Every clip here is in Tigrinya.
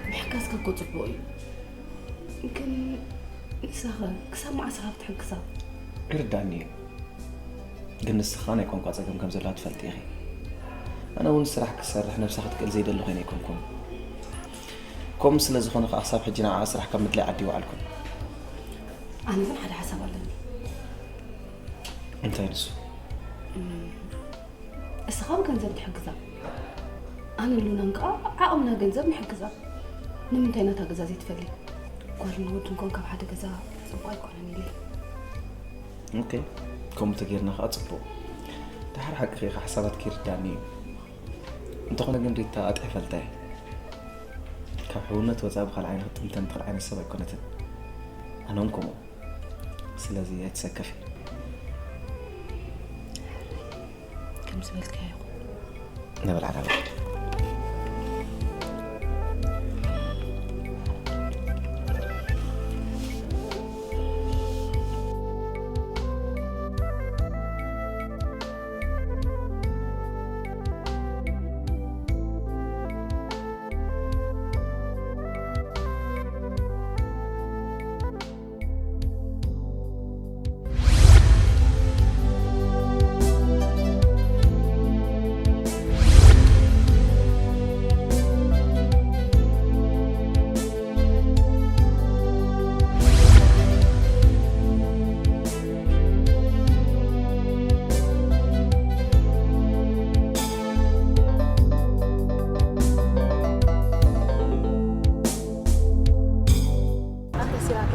ምሕጋዝካ እኮ ጽቡቕ እዩ፣ ግን ንሳኸ ክሳብ መዓስ ኢኻ ክትሕግዛ? ይርዳእኒ እዩ፣ ግን ንስኻ ናይ ቋንቋ ጸገም ከም ዘለዋ ትፈልጢ ኢኺ። ኣነ እውን ስራሕ ክሰርሕ ነብሳ ክትክእል ዘይደሊ ኮይነ ኣይኮንኩን። ከምኡ ስለ ዝኾነ ከኣ ክሳብ ሕጂ ንዓኣ ስራሕ ካብ ምድላይ ዓዲ ይወዓልኩን። ኣነ እውን ሓደ ሓሳብ ኣለኒ። እንታይ ንሱ? እስኻ ብገንዘብ ትሕግዛ፣ ኣነ ሉናን ከኣ ዓቕምና ገንዘብ ንሕግዛ። ንምንታይ ናታ ገዛ ዘይትፈሊ? ጓልን ወድን ኮን ካብ ሓደ ገዛ ጽቡቕ ኣይኮነን ኢለ። ኦኬ፣ ከምኡ ተጌርና ከኣ ጽቡቕ። ድሓር ሓቅኺ ኢኻ፣ ሓሳባትኪ ይርዳእኒ እዩ። እንተኾነ ግን ሪታ ኣጥዕፈልታ እየ። ካብ ሕውነት ወጻኢ ብኻልእ ዓይኒ ክትጥምተን ትኽእል ዓይነት ሰብ ኣይኮነትን። ኣነ እውን ከምኡ። ስለዚ ኣይትሰከፊ። ከም ዝበልካዮ ይኹን። ንበል ዓጋመ። ኣንተ ሲራክ፣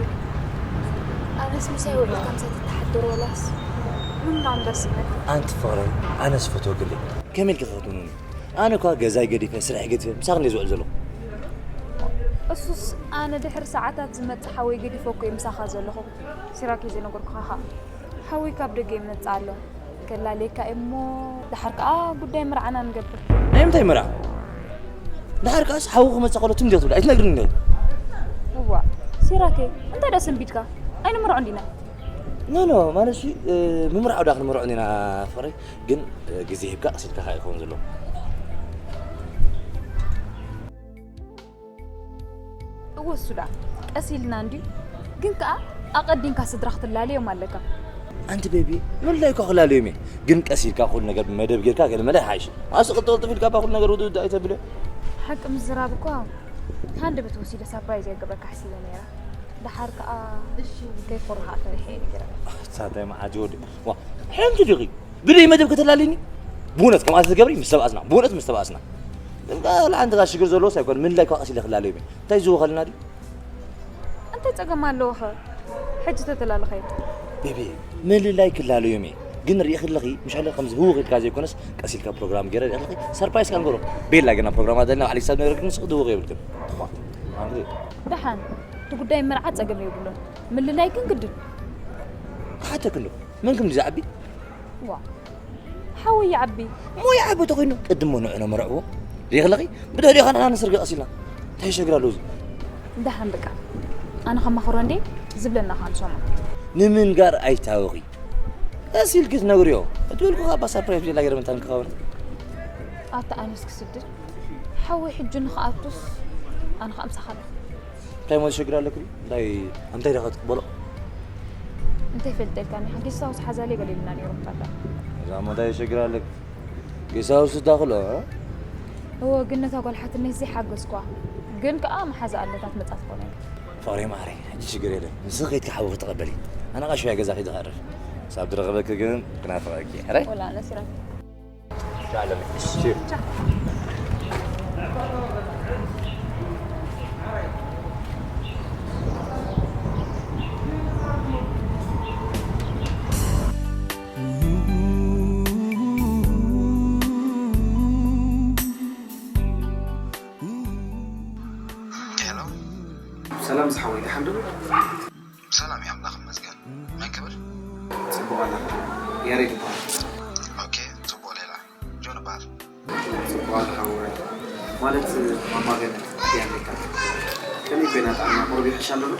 ኣነስ ምሳይ ውዒልካ ምሳይ ትተሓደር ወላስ? ምን ነው እንደዚህ? ኣንቲ ፍቕረይ፣ ኣነስ ፈትወኪ ኣለይ። ከመይ ኢልኪ ክትምኑኒ? ኣነ እኳ ገዛይ ገዲፈ፣ ስራሐይ ገዲፈ፣ ምሳኺ እንድየ ዝውዕል ዘለኹ። እሱስ ኣነ ድሕሪ ሰዓታት ዝመጽእ ሓወይ ገዲፈ እኮ እየ ምሳኻ ዘለኹ። ሲራክ እዩ ዘይነገርኩኻ ኸኣ። ሓወይ ካብ ደገ ይመጽእ ኣሎ። ከላልየካ እየ እሞ፣ ደሓር ከኣ ጉዳይ መርዓና ንገብር። ናይ ምንታይ መርዓ? ደሓር ከኣስ ሓዊ ክመጽእ ከሎ ትም ዲኻ ትብል? ኣይትነግርኒ እንዴ? እዋ፣ ሲራኬ፣ እንታይ ደኣ ሰንቢድካ? ኣይንምርዖን ዲና? ኖ፣ ኖ፣ ማለት ሲ፣ እ፣ ምምርዓው ደኣ ክንምርዖ እንዲና ፍቕረይ፣ ግን፣ እ፣ ግዜ ሂብካ ቀስ ኢልካ ከኣ ይኸውን ዘሎ። እወ፣ እሱ ደኣ ቀስ ኢልና እንድዩ፣ ግን ከኣ ኣቐዲምካ ስድራ ክትላለዮም ኣለካ። ኣንቲ ቤቢ፣ ምንላይ እኳ ክላለዮም እየ፣ ግን ቀስ ኢልካ ኩሉ ነገር ብመደብ ጌርካ ገለ መለ ይሓይሽ። ኣስ ቅልጥፍ ኢልካ እባ ኩሉ ነገር ውድውድ ኣይተብልዮ። ሓቂ ምዝራብ እኳ ሃንደበት ወሲደ ሳፕራይዝ የገብረካ ሓሲበ ነይረ። ደሓር ከኣ እሺ ከይኮርኻ ፈሪሐ እየ ነጊረ። ኣታ እንታይ መዓት ይወዲ። ዋ፣ ሕንቲ ዲኺ ብደይ መደብ ከተላልይኒ? ብእውነት ከምኣ ተትገብሪ ምስ ተባእስና፣ ብእውነት ምስ ተባእስና። ግን ካልእ ሓንቲ ሽግር ዘለዎስ ኣይኮን፣ ምንላይ እኳ ቀስ ኢለ ክላለዮም እየ። እንታይ ዝወኸልና ድዩ? እንታይ ጸገም ኣለዎ ኸ? ሕጂ ተተላለኸዮ። ቤቢ፣ ምልላይ ክላለዮም እየ። ግን ርኢኺ ኣለኺ፣ ምሽ ኣለ ከምዚ ህውኽ ኢልካ ዘይኮነስ፣ ቀስ ኢልካ ፕሮግራም ገይረ ርኢኺ ኣለኺ፣ ሰርፕራይዝ ከንገሮ። ቤላ ግና ፕሮግራም ኣለና፣ ባዕልኪ ሰብ ነግረኪ፣ ንስኺ ድውቕ የብልክን። ኣንድሪ። ደሓን፣ እቲ ጉዳይ መርዓ ጸገም የብሉን። ምልላይ ግን ግድን። ክሓተኪ እንዶ፣ መን ከም ዝዓቢ? ዋ፣ ሓወይ ይዓቢ። እሞ ይዓቢ ተኾይኑ ቅድሞ ንዑ ነመርዕዎ። ሪኢኺ ኣለኺ? ብድሕሪኡ ኸኣ ንሕና ንስርገ ቀስ ኢልና። እንታይ ይሸግር ኣሎ እዚ? ደሓን በቃ። ኣነ ከማኽሮ እንዴ ዝብለና ኸኣ ንሰምዖ። ንምንጋር ኣይታወኺ። ቀስ ኢልኪ ትነግርዮ። እትብልኩ ኸኣ ባ ሰርፕራይዝ ሌላ ገይረ መታን ክኸውን። ኣታ ኣነስ ክስድድ። ሓወይ ሕጂ ንኽኣቱስ ኣነ ኸኣ ምሳኻ ኣለኹ። እንታይ ማለት ሸግር ኣለክ ድዩ? እንታይ፣ እንታይ ኢኻ ክትቅበሎ? እንታይ ፈልጠልካ እኒኻ? ጌስት ሃውስ ሓዛለይ ገለ ኢሉና ነይሩ ምጣዳ። እዛ እሞ እንታይ ሸግር ኣለክ? ጌሳውስ እዳ ክሎ፣ እ? እወ፣ ግን ነታ ጓል ሓትነይ ዘይሓገዝኳ። ግን ከኣ መሓዛ ኣለታት መጻት ኮነ። ፍቕረይ ማዕረይ፣ ሕጂ ሽግር የለን። ንስኺ ከይድኪ ሓዊ ክትቐበሊ። ኣነ ቃሽ እያ ገዛ ከይደ ክዕርፍ። ሳብ ዝረኸበኪ ግን ክናፍቐኪ። ሕራይ? ወላ ኣነ ሲራክ። ቻው ኣለኒ። ቻው። ሄሎ። ሰላም ዝሓወይ፣ ደሓን ዶ? ሰላም እዩ፣ ኣምላኽ ይመስገን። መን ክብል? ጽቡቕ ኣላ። ያሬድ ይበሃል። ኦኬ፣ ጽቡቕ ሌላ። ጆን እበሃል። ጽቡቕ ኣላ ሓወይ። ማለት ማማ ገነት ድያ ኣሜሪካ? ከመይ ኮይና ጥዕና? ቁሩብ ይሕሻ ኣሎ ዶ?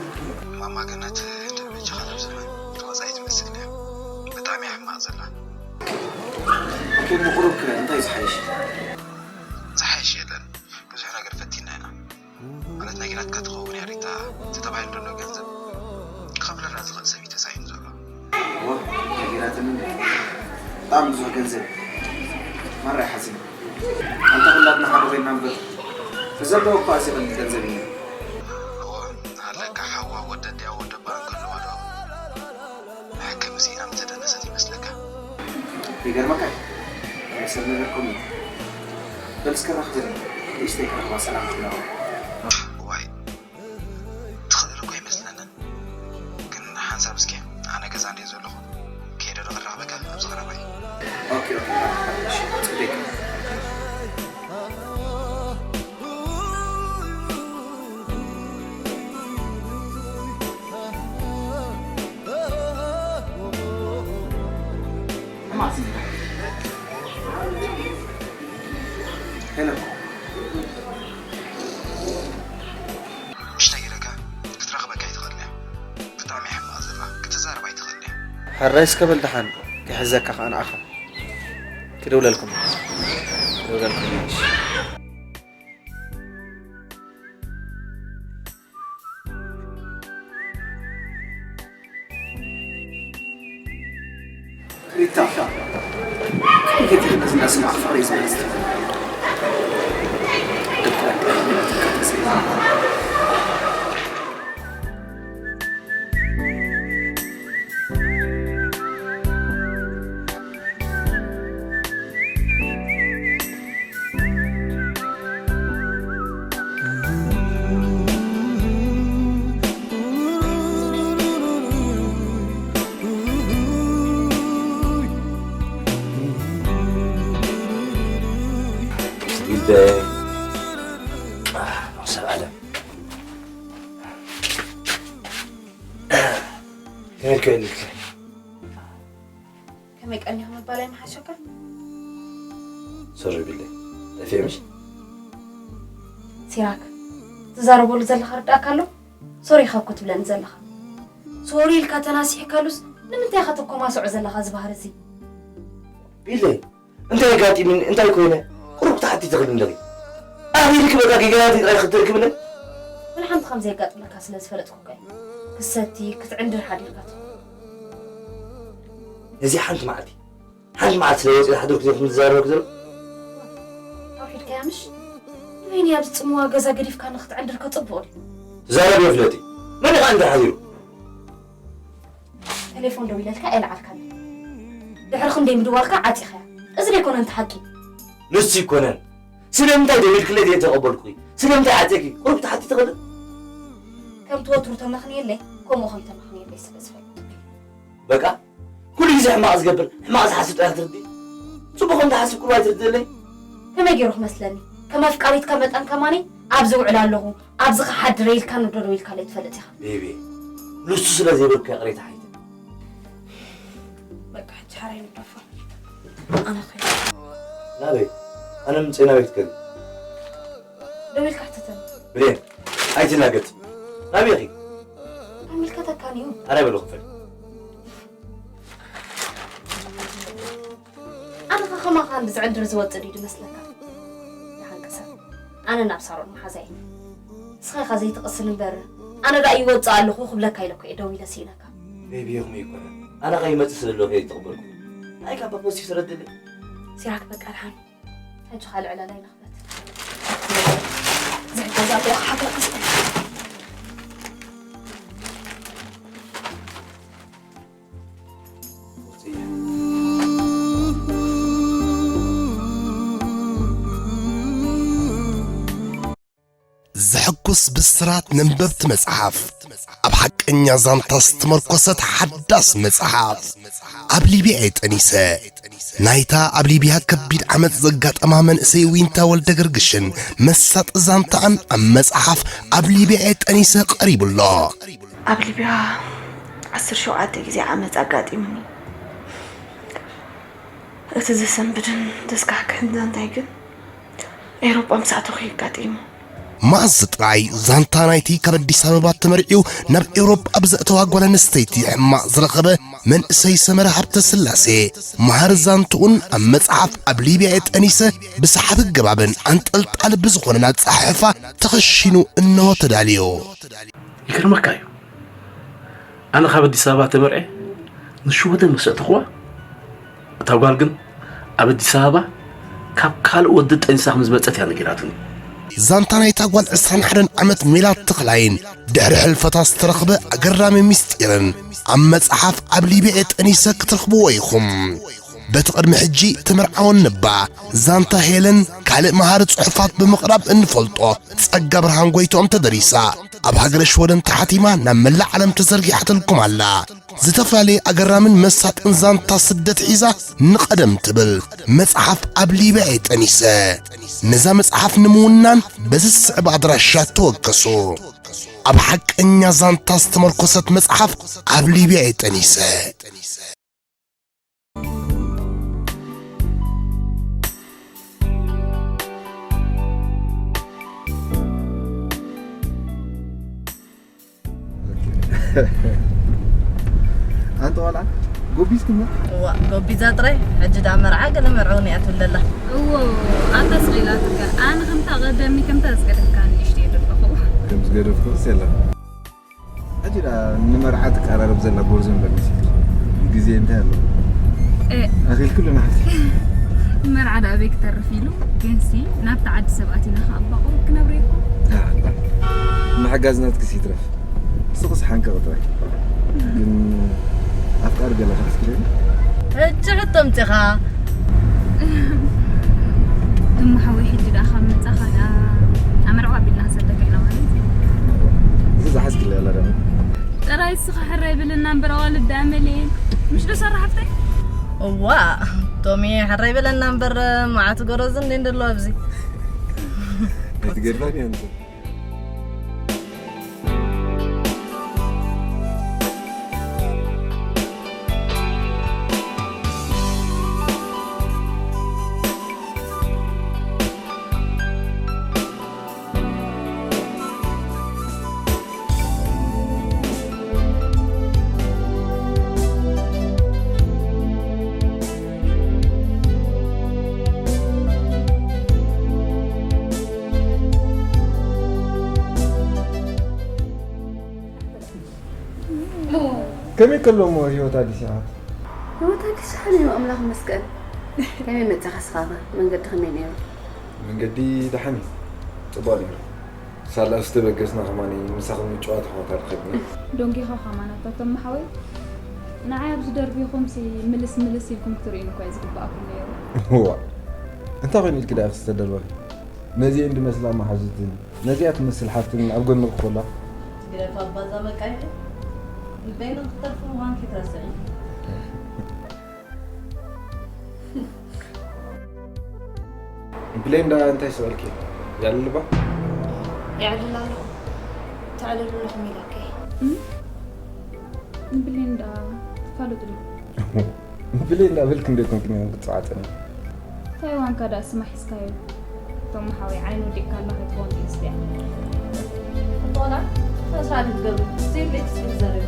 ማማ ገነት እንድዒ በጃኻ ናብ ዘመን ተወጻኢት ትመስል እያ። ብጣዕሚ እያ ሕማቕ ዘላ። ኦኬ፣ እሞ ቁሩብ ከ እንታይ ዝሓይሽ? ዝሓይሽ የለን። ብዙሕ ነገር ፈቲና ኢና። ማለት ናይ ኪራትካ ትኸውን እያ ሪታ፣ እቲ ተባሂሉ ዘሎ ገንዘብ ክኸፍለና ዝኽእል ሰብ እዩ ተሳኢኑ ዘሎ። እወ፣ ነጊራትኒ። ብጣዕሚ ብዙሕ ገንዘብ። ማራ ይሓዝን። ኣንታ ኩላትና ሓደ ኮይንና እምበር፣ ተዘለዎ እኮ ኣዝዩ ቀሊል ገንዘብ እዩ። እወ፣ ንሃለካ ሓዋ ወደ ድያ ወደ እባ እንከለዋ ዶ መሐከሚ ስኢና ምተደነሰት ይመስለካ? ይገርመካ፣ ናይ ሰብ ነገር ከምኡ እዩ። በል እስከ ራኽበኒ፣ ንእሽተይ ክረኽባ ሰላም ክብላ። ዋይ፣ ትኽእል እኮ ኣይመስለንን። ግን ሓንሳብ እስኪ ኣነ ገዛ እንድየ ዘለኹ፣ ከይደ ዶ ክራኽበካ ኣብዚ ቀረባ እዩ። ኦኬ፣ ኦኬ፣ እሺ፣ ጽቡቕ። ሄሎ። ምሽ ነጊረካ ክትረኽበካ ኣይትኽእልን እያ። ብጣዕሚ እያ ሕማቕ ዘላ፣ ክትዛረብ ኣይትኽእልን እያ። ሕራይ እስከ በል ደሓን፣ ክሕዘካ ከኣ ንኣኻ። ክድውለልኩም። ክድውለልኩም። ሪታ፣ ከመይ ገዲፈ ነዚ እንዳሰማዕኩ ፍቕረይ ዝመለስ? ኢደይ። ኣህ፣ ሰብ ዓለም። ከመይ ከ ኢልኪ? ከመይ ቀኒኹ ምባል ኣይምሓሸካን? ሶሪ ቢለይ። ጠፊኤ ምሽ? ሲራክ፣ ትዛረበሉ ዘለኻ ርዳእካ ኣሎ? ሶሪ ኢኻ እኮ ትብለኒ ዘለኻ። ሶሪ ኢልካ ተናሲሕካሉስ ንምንታይ ኢኻ ተኮማስዖ ዘለኻ እዚ ባህሪ እዚ? ቢለይ፣ እንታይ ኣጋጢሙኒ? እንታይ ኮይነ? ቁሩብ ክትሓቲ ትኽእሊ ኣለኺ። ኣኺልኪ በቃ ጌጋያተይ ጥራይ ክትርክብለይ? ወላ ሓንቲ ከም ዘየጋጥመካ ስለ ዝፈለጥኩ እኮ እየ። ክትሰቲ፣ ክትዕንድር ሓዲርካ ትኸውን። እዚ ሓንቲ መዓልቲ፣ ሓንቲ መዓልቲ ስለ ወፂኡ ሓድርኩ ዘይኩም ዝዛረበክ ዘሎ? ኣውሒድካያ ምሽ? ንበይነይ ኣብዚ ጽምዋ ገዛ ገዲፍካ ንክትዕንድር ከጽብቕ ድዩ? ትዛረብ እየ ፍለጢ። መን ኢኻ እንድር ሓዲሩ? ቴሌፎን ደዊለልካ ኣይለዓልካን። ድሕሪ ክንደይ ምድዋልካ ዓጺኻያ። እዚ ደይኮነ እንተ ሓቂ? ንሱ ይኮነን። ስለምንታይ ደዊልክለይ ዘይተቐበልኩ? ስለምንታይ ዓጺኺ? ቁሩብ ክትሓቲ ትኽእሊ? ከምቲ ወትሩ ተመኽንየለይ፣ ከምኡ ከም ተመኽንየለይ ስለ ዝፈልጥ። በቃ፣ ኩሉ ግዜ ሕማቕ ዝገብር፣ ሕማቕ ዝሓስብ ጥራሕ ትርዲ። ጽቡቕ ከም ዝሓስብ ቁሩብ ኣይትርድእለይ? ከመይ ገይሩ ክመስለኒ? ከም ኣፍቃሪትካ መጠን ከማኒ ኣብዚ ውዕል ኣለኹ፣ ኣብዚ ክሓድር ኢልካ ንዶ ደዊልካለይ ትፈልጥ ኢኻ? ቤቢ፣ ንሱ ስለ ዘይበልኩ ይቕሬታ ሓይተ። በቃ፣ ሕጂ ሓራይ ንደፎ። ኣነ ኸይደ። ናበይ? ኣነ ምጽእ ናበይ ክትከዲ? ደዊልካ ሕተተኒ። ብሌን፣ ኣይትላገጽ። ናበይ ኢኺ? ኣይምልከተካን እዩ። ኣረ በሉ ክፈል። ኣነ ኸ ኸማኻ እንዲ ዝዕንድር ዝወጽእ ድዩ ዝመስለካ? ደሓን ቅሰን። ኣነ ናብ ሳሮን መሓዛ እየ። ንስኻ ኢኻ ዘይትቕስን እምበር፣ ኣነ ደኣ ይወጽእ ኣለኹ ክብለካ ኢለ እኮ እየ ደዊለ ስኢነካ። ቤቢ፣ ይኹም ይኮነ። ኣነ ኸይመጽእ ስለ ዘለኹ እየ ዝተቐበልኩ። ኣይ፣ ካብ ፖስቲቭ ተረድእለይ። ሲራክ በቃ ድሓን። ሕጂ ካልዕ ዕላል ኣይንኽበት። ዝሕገዛ ኣለዋ ሓገር ክስእ። ዘሐጉስ ብስራት ነንበብቲ መጽሓፍ። ኣብ ሓቀኛ ዛንታ ዝተመርኮሰት ሓዳስ መጽሓፍ። ኣብ ሊብያ እየ ጠኒሰ። ናይታ ኣብ ሊብያ ከቢድ ዓመጽ ዘጋጠማ መንእሰይ ዊንታ ወልደ ገርግሽን መሳጢ ዛንታኣን ኣብ መጽሓፍ ኣብ ሊብያ እየ ጠኒሰ ቀሪቡ ኣሎ። ኣብ ሊብያ ዓሰርተ ሸውዓተ ግዜ ዓመጽ ኣጋጢሙኒ። እቲ ዘሰንብድን ዘስካሕክሕን ዛንታይ ግን ኤውሮጳ ምስ ኣተኹ እዩ ኣጋጢሙ። መኣዝ ጥራይ ዛንታ ናይቲ ካብ ኣዲስ ኣበባ ተመርዕዩ ናብ ኤውሮጳ ብዘእተዋ ጓል ኣንስተይቲ ሕማቕ ዝረኸበ መንእሰይ ሰመረ ሃብተስላሴ፣ መሃር ዛንትኡን ኣብ መጽሓፍ ኣብ ሊብያ እየ ጠኒሰ ብሰሓቢ ኣገባብን ኣንጠልጣሊ ብዝኾነን ኣጸሓሕፋ ተኸሺኑ እንሆ ተዳልዩ። ይገርመካ እዩ። ኣነ ካብ ኣዲስ ኣበባ ተመርዕየ ንሽወደን ምስ ኣእተኽዋ፣ እታ ጓል ግን ኣብ ኣዲስ ኣበባ ካብ ካልእ ወዲ ጠኒሳ ከም ዝመጸት እያ ነጊራትኒ። ዛንታ ናይታ ጓል ዕስራን ሓደን ዓመት ሜላት ተኽላይን ድሕሪ ሕልፈታ ዝተረኽበ ኣገራሚ ምስጢርን ኣብ መጽሓፍ ኣብ ሊብያ እየ ጠኒሰ ክትረኽብዎ ኢኹም። በቲ ቅድሚ ሕጂ ተመርዓወን እባ ዛንታ ሄለን ካልእ መሃሪ ጽሑፋት ብምቕራብ እንፈልጦ ጸጋ ብርሃን ጎይትኦም ተደሪሳ፣ ኣብ ሃገረ ሽወደን ተሓቲማ ናብ መላእ ዓለም ተዘርጊሓትልኩም ኣላ። ዝተፈላለየ ኣገራምን መሳጥን ዛንታ ስደት ሒዛ ንቐደም ትብል መጽሓፍ ኣብ ሊብያ እየ ጠኒሰ። ነዛ መጽሓፍ ንምውናን በዚ ዝስዕብ ኣድራሻ ተወከሱ። ኣብ ሓቀኛ ዛንታ ዝተመርኮሰት መጽሓፍ ኣብ ሊብያ እየ ጠኒሰ። ኣንተ ዋላ ጎቢዝኩም? እዋ፣ ጎቢዛ ጥራይ። ሕጂ ደኣ መርዓ ገለ መርዓውን እያ ትብል ዘላ። እዎ፣ ኣንታ ስቕ ኢላትካ። ኣነ ከምታ ቀደምኒ ከምታ ዝገደፍካ ንእሽተይ ዘለኹ። ከም ዝገደፍኩስ የለን። ሕጂ ደኣ ንመርዓ ትቀራረብ ዘላ ጎርዞ እምበር መሲልኪ። ግዜ እንታይ ኣሎ? እ። ኣኺልክሉ ንሓፍቲ። መርዓ ደኣ ኣበይ ክተርፍ ኢሉ? ግንሲ ናብቲ ዓዲ ሰብ ኣቲና ከኣ ኣባ ቁሩብ ክነብር እኮ። ዳ፣ ዳ። ምሕጋዝ ናትክስ ይትረፍ። ስቕስ ሓንቀቕ ጥራይ። ግን ኣፍቃሪ ገለ ክትስክሪ? ሕጂ ሕቶ ኣምጺኻ። እሞ ሓወይ፣ ሕጂ ደኣ ካብ መጻኻ ደኣ ኣመርዓው ኣቢልና ክንሰደካ ኢና ማለት እዩ። እዚ ዝሓዝክለይ ኣላ ደኣ። ጥራይ እስኻ ሕራይ በለና እምበር ኣዋልድ ደኣ መሊኤን። ምሽ ዶ ሰራ ሓፍተይ? እዋ፣ ቶሚ ሕራይ በለና እምበር መዓት ጎረዝ እንዴ እንደሎ ኣብዚ። ኣይትገድፋን እያ እንተ። ከመይ ከሎ እሞ ህይወት ኣዲስ ይዓት? ህይወት ኣዲስ ደሓን እዩ፣ ኣምላኽ ይመስገን። ከመይ መጻኻ ንስኻ ኸ? መንገዲ ከመይ ነይሩ? መንገዲ ደሓን እዩ፣ ጽቡቕ ነይሩ። ሳላ ዝተበገስና ከማኒ ምሳኹም ምጭዋት ኣሕዋት ኣርኸብና። ዶንጊኻ ከማን ኣታ ቶም ሓወይ፣ ንዓይ ኣብዚ ደርቢኹምሲ ምልስ ምልስ ኢልኩም ክትርእዩኒ እኮ እዩ ዝግብኣኩም ነይሩ። እዋ፣ እንታይ ኮይኑ ኢልኪ ደኣ ዝተደርበኺ? ነዚኤን ድመስላ መሓዙትን፣ ነዚኣ ትመስል ሓፍትን ኣብ ጎንኺ ኮላ። ግደፋ ኣባ እዛ መቃይሒ። ንበይኑ ክትተርፊ ምዃንኪ ትረስዒ። ብሌን ደኣ እንታይ ስበልኪ? የዕልልባ? የዕልል ኣሎ። ተዕልሉ ኣለኹም ኢለኪ። እም? ብሌን ደኣ ትፋለጡ ዶ? ብሌን ደኣ በልኪ እንደ ኮንኪ ነይሩ ክትጸዓጸኒ። ታይዋንካ ደኣ ስማ ሒዝካዮ። ቶም ሓወይ ዓይኑ ወዲእካ ኣሎ ከይትኸውን ኢንስቲያ። ኣቦና፣ ተስፋ ድትገብሩ፣ ዘይብለይ ትስብክ ዘረዩ።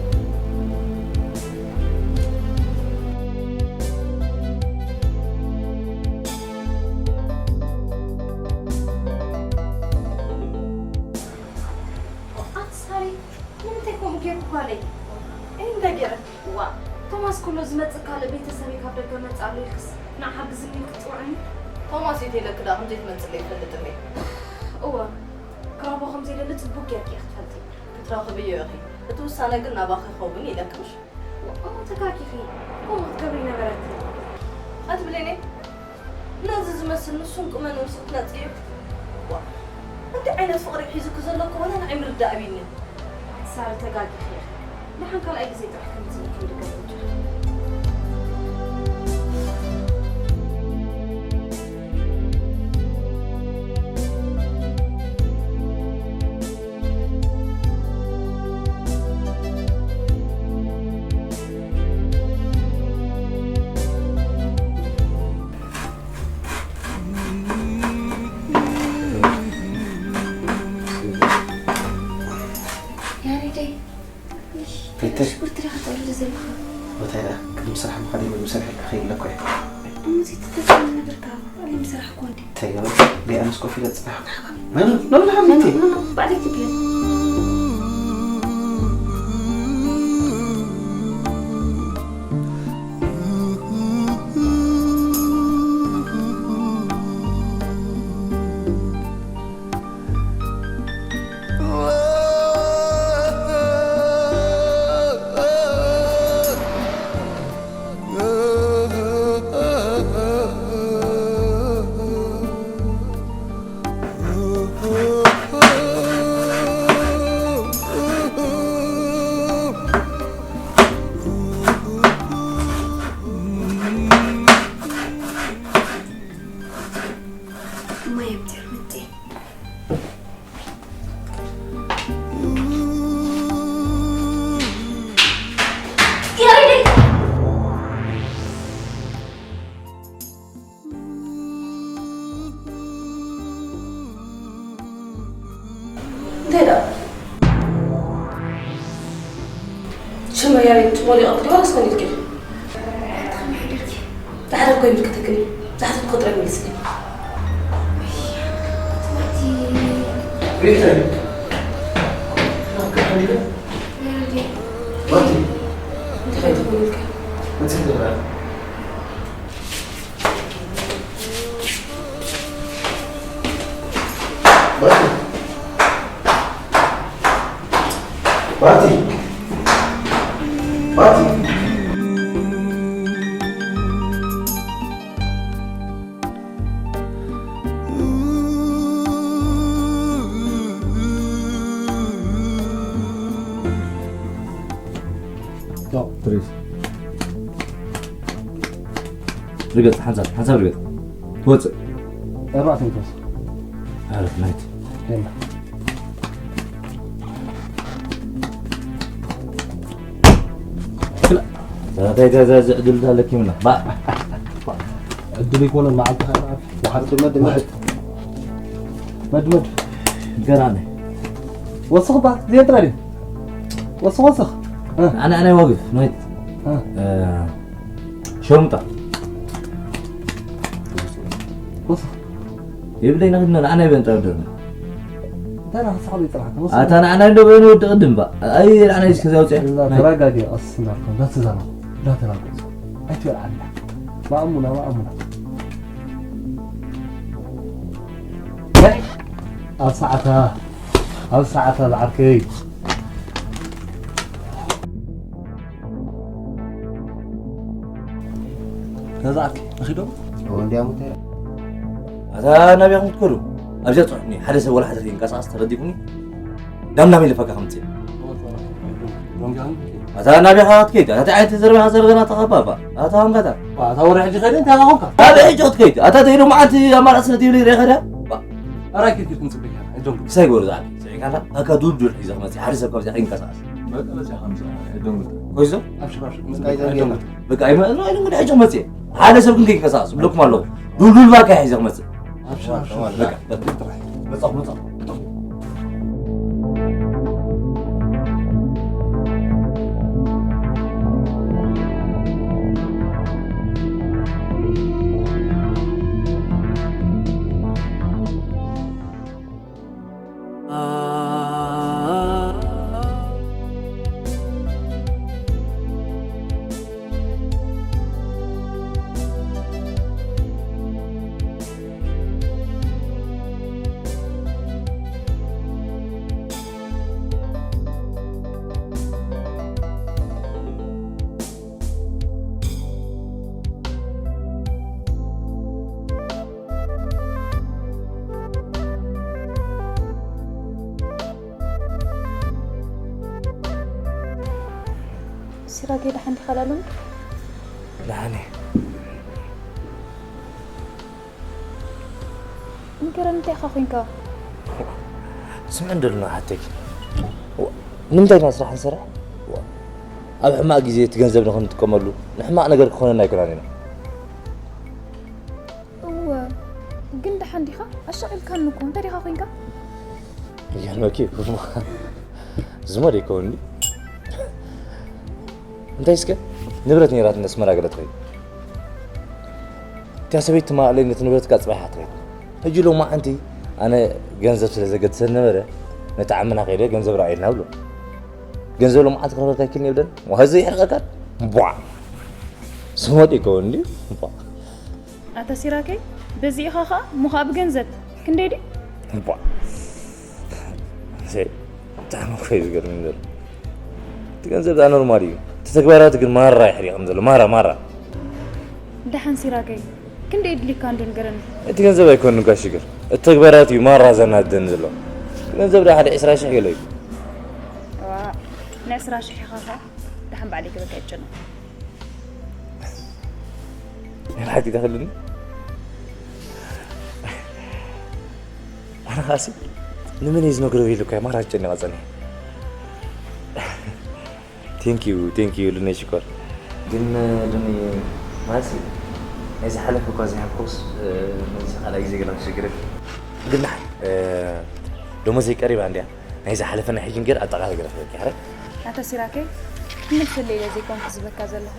ኣቲ ሳሪ፣ ንምንታይ ከምኡ ጌርኩ ጓለይ? እንታይ ጌረ? ዋ፣ ቶማስ ኩሉ ዝመጽእ ካልእ ቤተሰበይ ካብ ደገ መጽእ ኣሎ ኢልክስ? ንዓ ሓግዝኒ ክትጥውዕኒ? ቶማስ እዩ ኢለኪ ደኣ ከምዘይትመጽእ ዘይፈልጥ እንዴ? እወ፣ ክረኽቦ ከምዘይደሊ ጽቡቕ ጌርኪ ኢኺ ትፈልጢ። ክትረኽብዮ ኢኺ። እቲ ውሳነ ግን ናባኺ ክኸውን ኢለኪ ምሽ? ዋእ፣ ተጋጊኺ። ከምኡ ክትገብሪ ነበረኪ። ኣቲ ብሌነይ፣ ነዚ ዝመስል ንሱን ቁመን ውስጥ ክትነጽዮ? ዋእ፣ እንታይ ዓይነት ፍቕሪ ሒዙኪ ዘሎ እኮ ዋላ ንዓይ ምርዳእ ኣቢኒ። ሳሪ፣ ተጋጊኺ ኢኺ። ደሓን ካልኣይ ግዜ ጥራሕ ከምዚ ከይድገም እንጂ። ያሬደይ፣ ከይተ- ሽጉርቲ ዲኻ ተቕርብ ዘለኻ? እንታይ ደኣ፣ ቅድሚ ስራሕ ምኻደይ ምግቢ ሰሪሐልካ ከይድ ኣለኩ እየ። እሞ ዘይትተስምኒ ነበርካ፣ ባዕለይ ምሰራሕኩ እንዴ። እንታይ ገበርካ? ደይ ኣነስ ኮፍ ኢለ ዝጸናሕኩ። ኖ፣ ኖ፣ ኖ፣ ኖ፣ ሓቢብቲ። ኖ፣ ኖ፣ ኖ፣ ባዕለይ ክብል። ማይ ኣምፅእ፣ ምንፂ። እንታይ ደኣ? ሽመ ያሬድ ትሞሊቐ ክትበላ እስኮን ኢልኪ። ዝሓተትኮ ይምልከተክን እዩ። ዝሓተትኮ ጥራይ መልስኒ። ቤተልሔም። ናፍቅኻ እንዲለ? ያሬድ። ማርቲ። እንታይ ከይትኾን ኢልካ? መቼ ትብላ? ባቲ። ባቲ። ባቲ። ቻው፣ ትሪስ። ርገጽ፣ ሓንሳብ፣ ሓንሳብ ርገጽ። ትወጽእ። ኣርባዕተ ሚእቲ ወስድ። ኣረ፣ ናይት። የላ። ክላ-፣ ዛታይ፣ ዛዛ፣ እዚ ዕድል ኣለኪ ምና። ባ-፣ ዕድል ይኮነ መዓልቲ ኸዓ። ዋሕድ፣ መድ፣ መድ። መድ፣ መድ። ገራኒ። ወስኽ ባ፣ ዘይጥራዲ። ወስኽ፣ ወስኽ። እ። ኣነ፣ ኣነ ወግፍ፣ ናይት። እ። እ። ሸርሙጣ። ወስኽ። ይብለይ ንኽድና ንዓና ይበን ጠርድርና። እንታይ ናኽስኻ ዘይጥራሕካ? ወስኽ። ኣታ ንዓና እንዶ በን ወዲ ቅድም ባ። ኣይ ንዓና ይስከ ዘውፅያ። እዛ ናይ ተረጋጊ ቀስ እንዳልካ እንዳትዛረብ። እንዳተናገጽ። ኣይትበል ዓላ። ማእሙና፣ ማእሙና። ኣብ ሰዓታ፣ ኣብ ሰዓታ ዝዓርከይ። ገዛእኪ ንኺዶ? እዎ፣ እንዲያም እንታይ? ኣታ ናብያኹም ትከዱ? ኣብዚኣ ጽሑፍኒ፣ ሓደ ሰብ ወላ ሓደ ከይንቀሳቐስ ተረዲእኩኒ? ዳም ናበይ ልፈካ ከምጽእ? ኣታ ናብያኻ ክትከይድ? ኣታ እንታይ ዓይነት ዘረባ ዘረበና ተኸባባ? ኣታ ኣንባታ። ኣታ ወረ ሕጂ ከይደ እንታይ ኾንካ? ኣበይ ሕጂ ክትከይድ? ኣታ ተይዶ መዓልቲ ኣማራጺ ስለ ትብሊ ርኢኻ ዳ? ኣራይ ኪድ ኪድ ክንጽበያ። ኣይዶም። ክሳይ ጎርዛ። ስዒካላ? ኣካ ዱልዱል ሒዘ ክመጽእ። ሓደ ሰብ ካብዚኣ ከይንቀሳቐስ። በቃ በዚኣ ከምዚ። ኣይዶም። ኮይዞ? ኣብሽር፣ ኣብሽር። እንታይ ዘንጌና? በቃ ኣይመ-፣ ኣይዶም። ሕጂ ክመጽእ። ሓደ ሰብ ግን ከይንቀሳቐስ። ብለኩም ኣለኹ። ዱልዱል ባካ ሒዘ ክመጽእ። ኣብሽር፣ ኣብሽር። በቃ፣ በቃ። መጻኹ፣ መጻኹ። ጋጌ ደሓን ዲኻ ላሎም? ደሓን እየ። ንገረኒ እንታይ ኢኻ ኮንካ? ስምዕ እንደልና ሓተኪ። ንምንታይ ኢና ስራሕ ንሰርሕ? ኣብ ሕማቕ ግዜ እቲ ገንዘብ ንኽንጥቀመሉ ንሕማቕ ነገር ክኾነና ኣይኮናን ኢና። እወ ግን ደሓን ዲኻ? ኣሻቒልካኒ እኮ እንታይ ዲኻ ኮንካ? ይገርመኪ ዝሞ ደይከውን እንታይ እስከ ንብረት ነይራት ነስመራ ገለ ትኸይድ እቲያ ሰበይቲ ትማእለይ ነቲ ንብረት ካ ፅባሕ ትኸይድ ሕጂ ሎማዓንቲ ኣነ ገንዘብ ስለ ዘገድሰ ነበረ ነቲ ዓምና ከይደ ገንዘብ ረኣየልና ብሎ ገንዘብ ሎማዓንቲ ክረኸልካ ይክል የብለን ዋህዘ ይሕርቀካ ቧ ስሞ ደይከውን እንዲ ቧ ኣታ ሲራከይ በዚ ኢኻ ኸኣ እሞ ኸኣ ብገንዘብ ክንደይ ድዩ? እባ ብጣዕሚ እኮ እዩ ዝገርም ዘሎ እቲ ገንዘብ ዳ ኖርማል እዩ እቲ ተግባራት ግን ማራ ይሕሪቕም ዘሎ ማራ ማራ ደሓን ሲራከይ ክንደይ ድሊካ እንዶ ንገረኒ እቲ ገንዘብ ኣይኮንን እኳ ሽግር እቲ ተግባራት እዩ ማራ ዘናድደኒ ዘሎ ገንዘብ ዳ ሓደ ዕስራ ሽሕ ገለ እዩ ዋ ንዕስራ ሽሕ ኢኻ ኸኣ ደሓን ባዕለይ ክበካ ይጨነቕ ናይ ብሓቂ ተኽልኒ ኣነ ኻሲ ንመን እየ ዝነግሮ ኢሉ እኳ ማራ ጨኒቐ ጸኒሐ ቴንኪዩ ቴንኪዩ ሉነይ ሽኮር ግን ሉኒ ማሲ ናይ ዝሓለፈ እኳ ዘይሃብኮስ ነዚ ካልኣይ ግዜ ገለ ክሸግረክ ግን ደሓን ደሞዘይ ቀሪባ እንድያ ናይ ዝሓለፈ ናይ ሕጂ ንገር ኣጠቓሊ ገለ ክበልኪ ሓረ ኣታ ሲራከይ ክምልሰለይ ኢለ ዘይኮንኩ ዝበካ ዘለኹ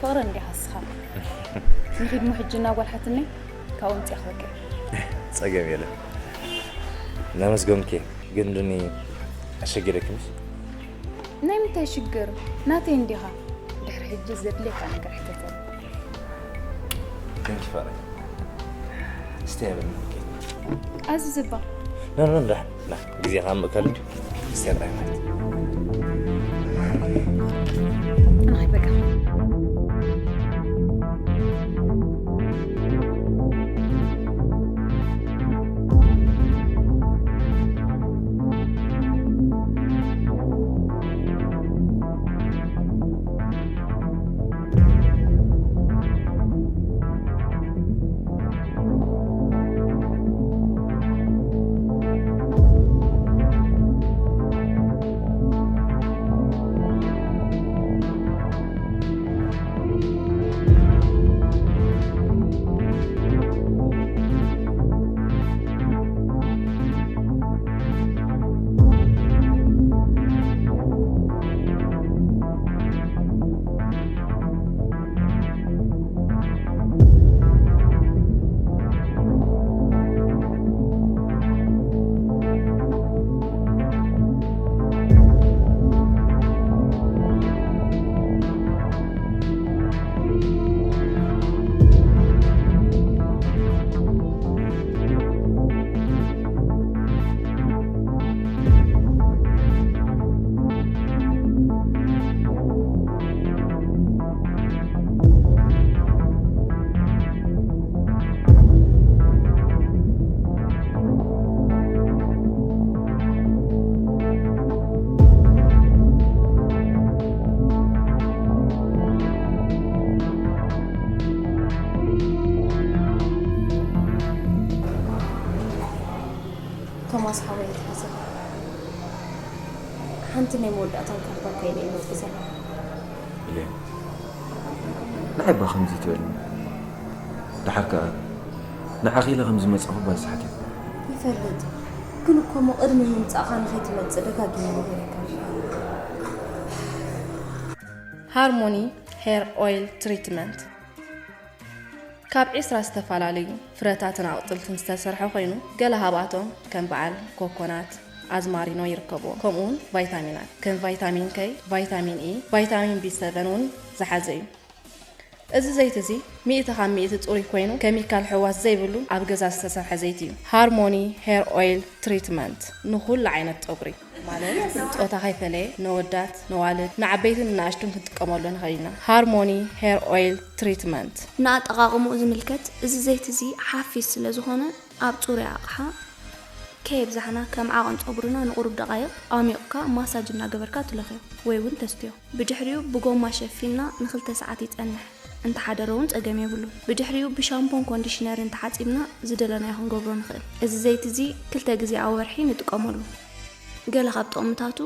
ፍቕሪ እንዲኻ እስኻ ንኺድሞ ሕጂ እናጓል ሓትነይ ካብኡ ምፅኣ ክበካ ጸገም የለን እናመስገንኩ ግን ሉኒ ኣሸጊረኪ ምሽ ናይ ምንታይ ሽግር ናተይ እንዲኻ ድሕሪ ሕጂ ዘድልየካ ነገር ሕተተኒ Thank you ፋራ እስቲ ያበል ኣዚ ዝባ ኖ ኖ ኖ ግዜኻ ምእካል እስቲ ያበል ማለት ንኸይበቃ ቶማስ ሓወይ ኣይትሓዘን ሓንቲ ናይ መወዳእታን ካባካ ኢለ ይመፅእ ዘለኹ ኢለ ንዓይ እባ ከምዚ ትበልኒ ደሓር ከኣ ንዓኺ ኢለ ከም ዝመጻኹ እባ ዝስሓት እየ ይፈልጥ ግን እኮ እሞ ቅድሚ ምምጻእኻ ንኸይትመጽእ ደጋጊመ ነጊረካ ኣለኹ ሃርሞኒ ሄር ኦይል ትሪትመንት ካብ ዒስራ ዝተፈላለዩ ፍረታትን ኣቑፅልትን ዝተሰርሐ ኮይኑ ገለ ካብኣቶም ከም በዓል ኮኮናት፣ ኣዝማሪኖ ይርከብዎም። ከምኡ እውን ቫይታሚናት ከም ቫይታሚን ከይ፣ ቫይታሚን ኢ፣ ቫይታሚን ቢ ሰቨን እውን ዝሓዘ እዩ። እዚ ዘይቲ እዚ ሚእቲ ካብ ሚእቲ ፅሩይ ኮይኑ ከሚካል ሕዋስ ዘይብሉ ኣብ ገዛ ዝተሰርሐ ዘይቲ እዩ። ሃርሞኒ ሄር ኦይል ትሪትመንት ንኹሉ ዓይነት ፀጉሪ ማለት ፆታ ከይፈለየ ነወዳት፣ ነዋልድ፣ ንዓበይትን ንናእሽቱን ክንጥቀመሉ ንኽእል ኢና። ሃርሞኒ ሄር ኦይል ትሪትመንት። ንኣጠቓቕምኡ ዝምልከት እዚ ዘይቲ እዚ ሓፊስ ስለ ዝኾነ ኣብ ፅሩይ ኣቕሓ ከየብዛሕና ከም ዓቐን ጸጉርና ንቑሩብ ደቓይቕ ኣሚቑካ ማሳጅ እናገበርካ ትለኽዮ ወይ እውን ተስትዮ። ብድሕሪኡ ብጎማ ሸፊንና ንኽልተ ሰዓት ይጸንሕ። እንተሓደረ እውን ጸገም የብሉን። ብድሕሪኡ ብሻምፖን ኮንዲሽነርን ተሓጺብና ዝደለናዮ ክንገብሮ ንኽእል። እዚ ዘይቲ እዚ ክልተ ግዜ ኣብ ወርሒ ንጥቀመሉ። ገለ ካብ ጥቕምታቱ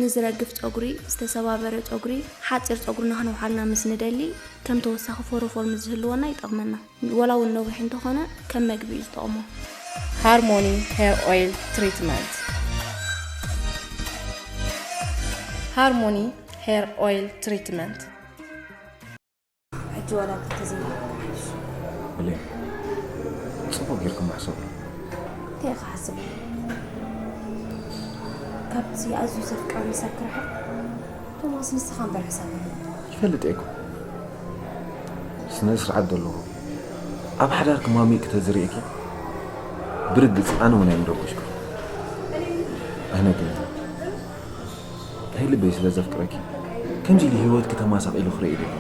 ንዝረግፍ ጸጉሪ፣ ዝተሰባበረ ጸጉሪ፣ ሓጺር ጸጉርና ክንውሓልና ምስ ንደሊ ከም ተወሳኺ ፎሮፎር ምስ ዝህልወና ይጠቕመና። ወላ እውን ነዊሕ እንተኾነ ከም መግቢ እዩ ዝጠቕሞ። Harmony Hair Oil Treatment. Harmony Hair Oil Treatment. ሕጂ ዋላ ክልተ ዘይብልካ ሓይሽ። ብሌን፣ ጽቡቕ ጌርኩም ሕሰቡ። እንታይ ኢኻ ሓስብ? ካብቲ ኣዝዩ ዘፍቅረኒ ሰብ ክርሕቕ ቶማስ ንስኻ እምበር ሕሳብ የለን። ይፈልጥ እየ እኮ። ስነ ስርዓት ዘለዎ ኣብ ሓዳርኪ ማሚቕ ክተዝርእኪ ብርግጽ ኣነ እውን ኣይምረበሽኩ። ኣነ ግን ናይ ልበይ ስለ ዘፍቅረኪ ከምዚ ኢሉ ህይወትኪ ተማሳቒሉ ክርኢ ደሊ።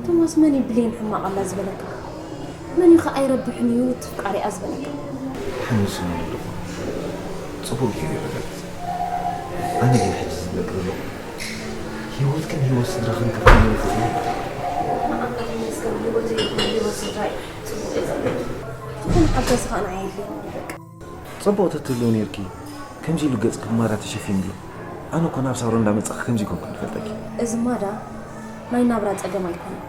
ቶማስ መን እዩ ብሌን ሕማቕ ኣላ ዝበለካ? መን እዩ ከ ኣይረብሕን እዩ እቲ ፍቃሪኣ ዝበለካ? ሓሚሱ ኣለኹ። ጽቡቕ ገይሩ ይረጋግጽ። ኣነ ግን ሕጂ ዝብለኪ ዘለኹ ህይወትክን ህይወት ስድራኽን ከፍትኖ ይኽእል እዩ። ንኣምላኽ ይመስገን ህይወተይ ይኹን ህይወት ስድራይ ጽቡቕ እየ ዘለኹ። ዝኾነ ሓገዝ ኸኣ ንዓይ የድልየኒ እዩ በቃ። ጽቡቕ ተትህልው ነይርኪ ከምዚ ኢሉ ገጽኪ ብማዳ ተሸፊኑሉ። ኣነ እኮ ናብ ሳሮን እንዳመጻእኪ ከምዚ ኮንኩ ዝፈልጠኪ። እዚ ማዳ ናይ ናብራ ጸገም ኣይኮነን።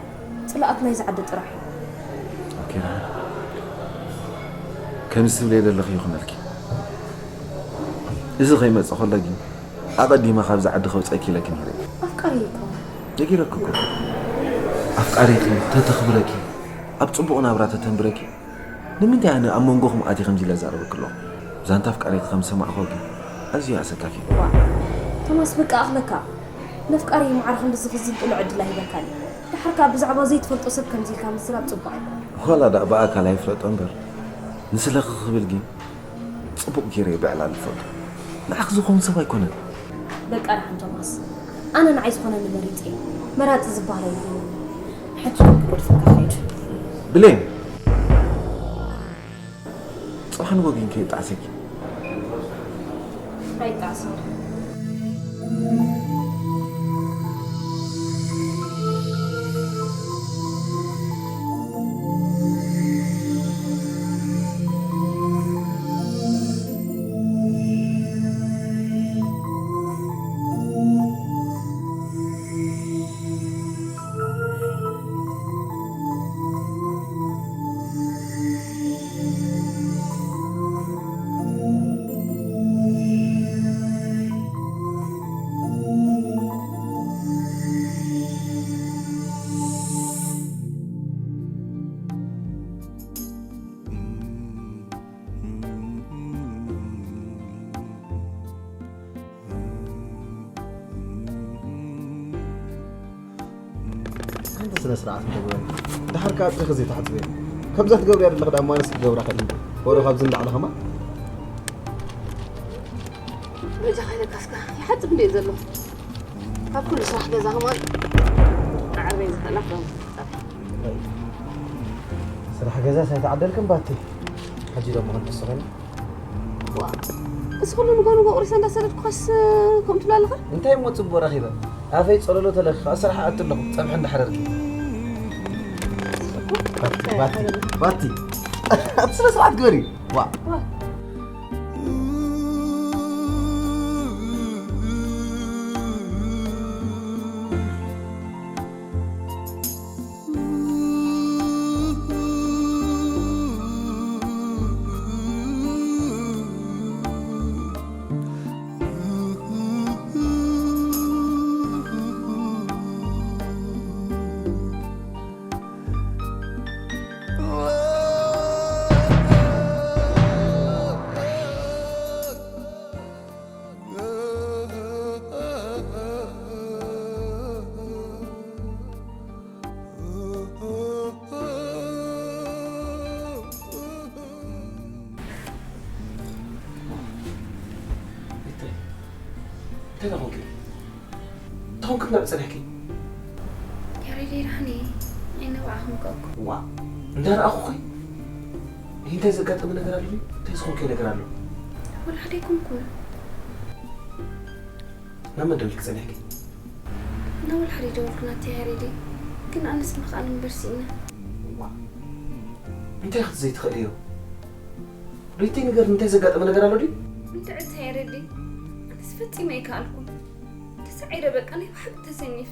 ጽልኣት ናይዚ ዓዲ ጥራሕ እዩ። ኦኬ ደሓን። ከምዚ ትብለይ ዘለኺ ይኹነልኪ። እዚ ከይመጽእ ከሎ ግን ኣቐዲመ ካብዚ ዓዲ ከውጽኣኪ ኢለኪ ነይረ። ኣፍቃሪ ይከውን። ነጊረኪ እኮ። ኣፍቃሪኺ ተተኽብረኪ፣ ኣብ ጽቡቕ ናብራ ተተንብረኪ፣ ንምንታይ ኣነ ኣብ መንጎኹም ኣትየ ከምዚ ኢለ እዛረበኪ ኣለኹ? ዛንታ ኣፍቃሪኺ ከም ዝሰማዕክዎ ግን ኣዝዩ ኣሰካፊ እዩ። ዋእ ቶማስ በቃ ኣኽለካ። ነፍቃሪ ማዕረ ክንድዚ ክዝንጥሎ ዕድል ኣይህበካን እዩ። ደሓር ከኣ ብዛዕባ ዘይትፈልጦ ሰብ ከምዚ ኢልካ ምስላፍ ጽቡቕ ኣይኮነን። ዋላ ደኣ ብኣካል ኣይፍለጦ እምበር ንስለኺ ክብል ግን ጽቡቕ ገይረ እየ ብዕላል ዝፈልጦ። ንዓኺ ዝኸውን ሰብ ኣይኮነን። በቃ ደሓን ቶማስ፣ ኣነ ንዓይ ዝኾነኒ መሪጸ እየ። መራጺ ዝበሃል ኣይብሉን። ሕጂ ግን ክጎድፈካ ከይድ። ብሌን! ጽባሕ ንጎ ግን ከይጣዕሰኪ። ኣይጣዕስን። ኣንተ ስነ ስርዓት እንተግበሪ። ደሓር ከኣ እግርኺ ዘይትሓጽብዮ። ከምዛ ትገብርያ ዘለኺ ደኣ ማንስ ክገብራ ከ? ወረ ካብዚ ንላዕሊ ከማን? በጃኻ ኢለካ እስከ ይሓጽብ እንድየ ዘሎ። ካብ ኩሉ ስራሕ ገዛ ከማን ዓርበይ ዝኽእላ ክዳውንቲ ትሕጸብ። ስራሕ ገዛስ ኣይተዓደልክን ባቲ። ሕጂ ደሞ ክንድሱ ኾይኑ። ዋ፣ እዚ ኩሉ ንጎ ንጎ ቁሪሰ እንዳሰደድኩኻስ ከምኡ ትብል ኣለኻ? እንታይ እሞ ጽቡቕ ረኺበ? ኣፈይ ጸለሎ ተለኺ፣ ካብ ስራሕ ኣቲ ኣለኹ፣ ጸብሒ እንዳሕረርኪ። ባቲ፣ ባቲ፣ ባቲ። ኣቲ ስነ ስርዓት ግበሪ። ዋ። ዋ። እንታይ ደኣ ኮንኪ? እንታይ ኮንኪ እናበጸለኪ? ያሬደይ ደሓን እየ። ኣይ ንባዕኹም ከእኩ። ዋ እንዳረኣኹኺ እንታይ ዘጋጠመ ነገር ኣሎ ድዩ? እንታይ ዝኾንከ ነገር ኣሎ? ወላ ሓደ ኣይኮንኩን። ናብ መን ደዊልክ ጸኒሕኪ? ናብ ወላ ሓደ ኣይደወልኩን ኣታ ያሬደይ። ግን ኣነስ ምኽኣል እምበር ስኢነ። ዋ፣ እንታይ ክትዘይ ትኽእልዮ? ሪተይ ንገርኒ፣ እንታይ ዘጋጠመ ነገር ኣሎ ድዩ? እንታይ፣ እንታይ ያሬደይ? ኣነስ ፈጺመ ኣይከኣልኩን። ተሳዒረ በቃ ናይ ብሓቂ ተሰኒፈ።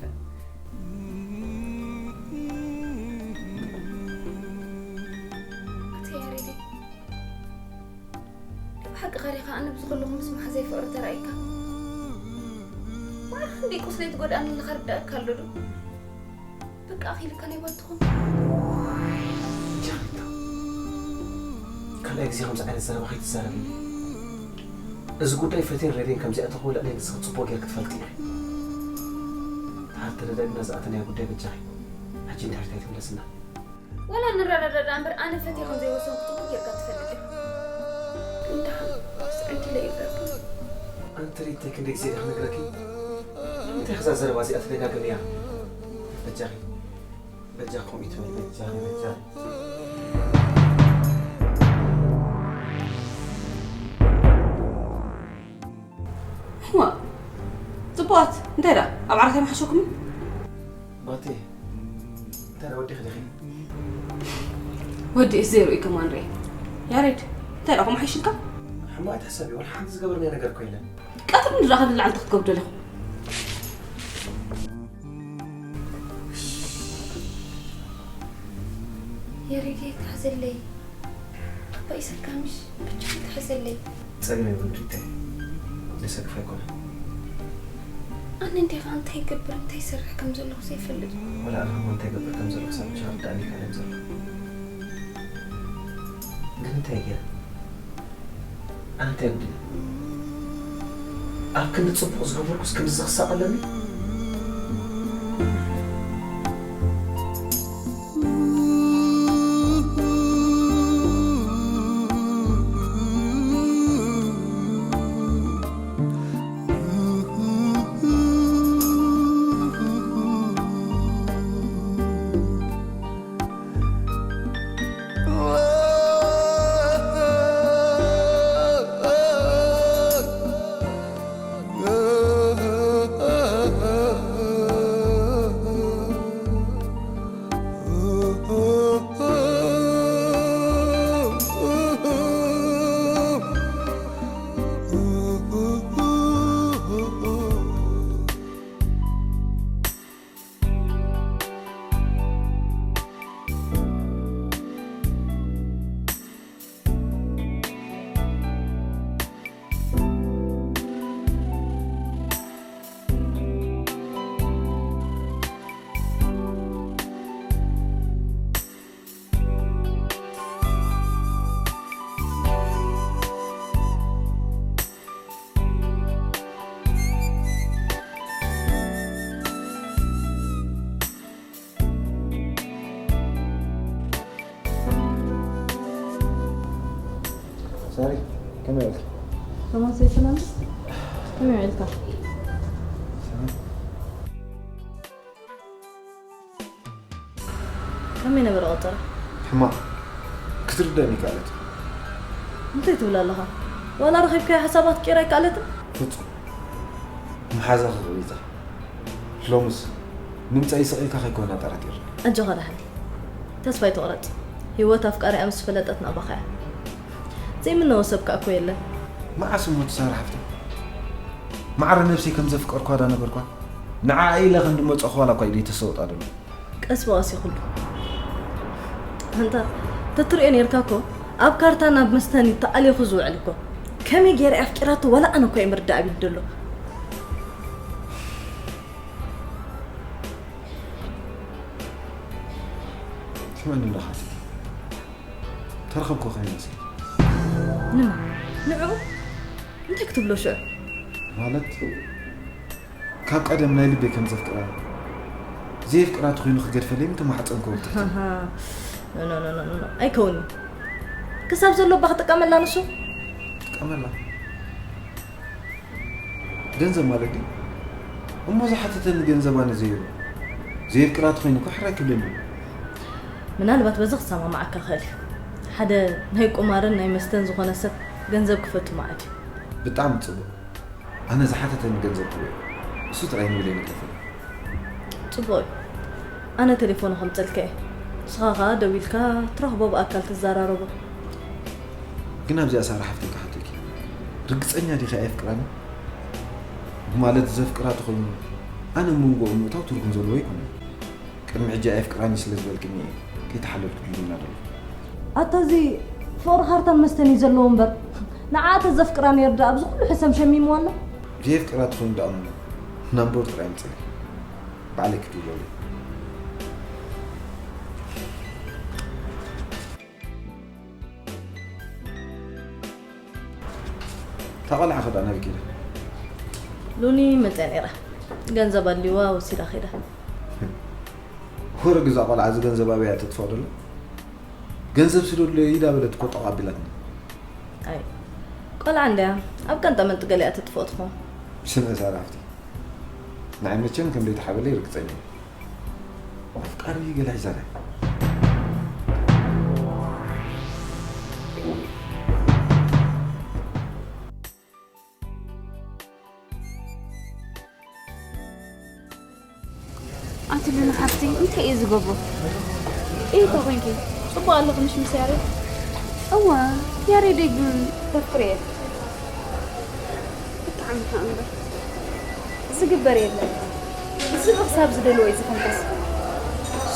ኣታ ያሬደይ፣ ብሓቂ ኸሪኻ ኣነ ብዝኸለኹ ምስ መሓዘይ ፍቕሪ ተራእይካ። ዋላ ክንደይ ቁስለይ ትጎድኣኒ ኣለኻ ርዳእካ ኣሎ ዶ? በቃ ኣኺልካ ናይ ባትኹም። ጃሪታ፣ ካልኣይ ግዜ ከምዚ ዓይነት ዘረባ ከይትዛረብኒ። እዚ ጉዳይ ፈቴን ሬድዮን ከም ዚኣተኽዎ ልዕለይ ንስኺ ጽቡቕ ጌርኪ ትፈልጢ ኢኺ። ድሓር ተረዳዲእና ዝኣተናዮ ጉዳይ በጃኺ። ሕጂ እንድሕር እንታይ ትምለስና? ወላ ንረዳዳእ እምበር ኣነ ፈትየ ከም ዘይወሰንኩ ጽቡቕ ጌርካ ትፈልጥ ኢኻ። ግን ደሓን፣ ምስ ዕድለይ ይረኽብ። ኣንቲ ሪተይ ክንደይ ግዜ ኢኺ ክነግረኪ? ንምንታይ እዛ ዘረባ እዚኣ ትደጋግምያ? በጃኺ፣ በጃኺ ከምኡ ኢትበሊ፣ በጃኺ፣ በጃኺ። እዋ፣ ጽቡቓት፣ እንታይ ደኣ ኣብ ዓራት ኣይመሓሸኩምን? ባቴ፣ እንታይ ደኣ ወዲኺ ዲኺ? ወዲኤስ ዘይርእዩ ከማን ርኤ። ያሬድ፣ እንታይ ደኣ ከምኡ ሓይሽልካ? ሕማቕ ኣይትሕሰቢ፣ ወላ ሓንቲ ዝገበርናዮ ነገር እኮ የለን። ቀትሪ ንድኣ ክልዓል ትኽገብዶ ኣለኹ። ያሬድ፣ ተሓዘለይ። ተባኢሰካ ምሽ? ብቻ ተሓዘለይ። ጸገም የብሉን ሪተይ። ዘሰክፍ ኣይኮነን። ኣነ እንዲኻ እንታይ ይገብር እንታይ ይሰርሕ ከም ዘለኹ ዘይፈልጥ። ወላ ኣነ ኸማ እንታይ ይገብር ከም ዘለኹ ሳብ ምሽ ኣርዳእኒ ይካለም ዘሎ። ግን እንታይ ገይረ? ኣነ እንታይ ጉዲለ? ኣብ ክንዲ ጽቡቕ ዝገበርኩስ ክንድዚ ክሳቕ ኣለኒ? ሳሪ፣ ከመይ ውዒልኪ? ሰላም ሰይፍና፣ ከመይ ውዒልካ? ሰላም። ከመይ ነበረ ቆጸራ? ሕማቕ። ክትርደእኒ ኣይከኣለትን። እንታይ ትብል ኣለኻ? ዋላ ረኺብካያ ሓሳባት ክትቅይራ ኣይከኣለትን? ፍጹም። መሓዛኺ ክብሪታ። ሎምስ ንምጻይ ስቕ ኢልካ ከይኮና ጠራጢርኒ። ኣጆኻ ደሓን። ተስፋ ኣይትቑረጽ። ህይወት ኣፍቃሪኣ ምስ ፈለጠት ናባኻ እያ። ዘይምነዎ ሰብ ከኣ እኮ የለን። መዓስ እሞ ትሳራ ሓፍተይ? ማዕረ ነብሰይ ከም ዘፍቀርኳ ዳ ነገርኳ? ንዓኣ ኢለ ከም ድመጻኹ ዋላ እኳ ኢደይ ተሰውጣ ደሎ። ቀስ ብቐስ እዩ ኩሉ። ኣንታ ተትርእዮ ኔርካ እኮ ኣብ ካርታ ናብ መስተኒ ተኣሊኹ ዝውዕል እኮ። ከመይ ገይረ ኣፍቂራቶ ዋላ ኣነ እኮ እየ ምርዳእ ኣቢሉ ደሎ። ስምዕኒ እንዶ ሓትቲ፣ ተረኸብኩ ከመይ መሲሉ? ንመን? ንዕኡ? እንታይ ክትብሎ ሽዑ? ማለት፣ ካብ ቀደም ናይ ልበይ ከም ዘፍቅራ፣ ዘየፍቅራ ተኾይኑ ክገድፈለይ ምተማሕጸንኩ ወቅቲ። ሃሃ። ኖ፣ ኖ፣ ኖ፣ ኖ፣ ኖ። ኣይከውንን። ክሳብ ዘሎ እባ ክጥቀመላ ንሱ? ጥቀመላ። ገንዘብ ማለት ድዩ? እሞ ዝሓተተኒ ገንዘብ ኣነ ዘይህቦ? ዘየፍቅራ ተኾይኑ እኮ ሕራይ ክብለኒ እዩ። ምናልባት በዚ ክሰማማዓካ ክኽእል እዩ። ሓደ ናይ ቁማርን ናይ መስተን ዝኾነ ሰብ ገንዘብ ክፈቱ መዓት እዩ። ብጣዕሚ ጽቡቕ። ኣነ ዝሓተተኒ ገንዘብ ክህቦ እየ። እሱ ጥራይ ንብለይ ንግደፈሉ። ጽቡቕ እዩ። ኣነ ቴሌፎኑ ከምጸልካ እየ። ንስኻ ኸኣ ደዊልካ ትረኽቦ ብኣካል ትዘራረቦ። ግን ኣብዚኣ ሳራ ሓፍተይ ክሓተኪ፣ ርግጸኛ ዲኺ ኣየፍቅራኒ? ማለት ዘፍቅራ ተኾይኑ ኣነ ኣብ መንጎኦም ምእታው ትርጉም ዘለዎ ኣይኮነን። ቅድሚ ሕጂ ኣየፍቅራኒ ስለ ዝበልክኒ እየ ከይተሓለልኩ ድዩና ዘለኹ። ኣታ እዚ ፍቕሪ ካርታን መስተን እዩ ዘለዎ እምበር ንዓ ተዘፍቅራ ነይሩ ደኣ ኣብዚ ኩሉ ሕሰም ሸሚምዋ ኣሎ። ዘየፍቅራ ተኾይኑ ደኣ እሞ ናምበር ጥራይ ምጽለይ ባዕለይ ክድውለሉ። እታ ቆልዓ ከ ደኣ ናበይ ከይዳ? ሉኒ መፅያ ነይራ። ገንዘብ ኣድልይዋ ወሲዳ ከይዳ። ወረግ እዛ ቆልዓ እዚ ገንዘብ ኣበይ እያ ተጥፍኦ ደላ? ገንዘብ ስደዱለይ ኢዳ በለት እኮ ጠቕ ኣቢላትና። ኣይ ቆልዓ እንድያ ኣብ ቀንጠመንጢ ገሊኣ ተጥፍኦ ትኸውን። ስነ ሳራ ሃፍቲ ንዓይ መቸም ከም ዘይተሓበለይ ርግፀኛ እየ። ኣፍቃሪ ገለ ኣይዛረብ። ኣቲ ሉና ሓፍተይ እንታይ እየ ዝገብሮ? እየ እኮ ኮንኪ። ጽቡቕ ኣለኹ ምሽ ምስ ያሬድ? እወ፣ ያሬደይ ግን ተፍቅርዮ እየ። ብጣዕሚ ኢኻ እምበር። ዝግበር የለን። እዚ ክሳብ ዝደልዎ እዩ ዝኽንከስ።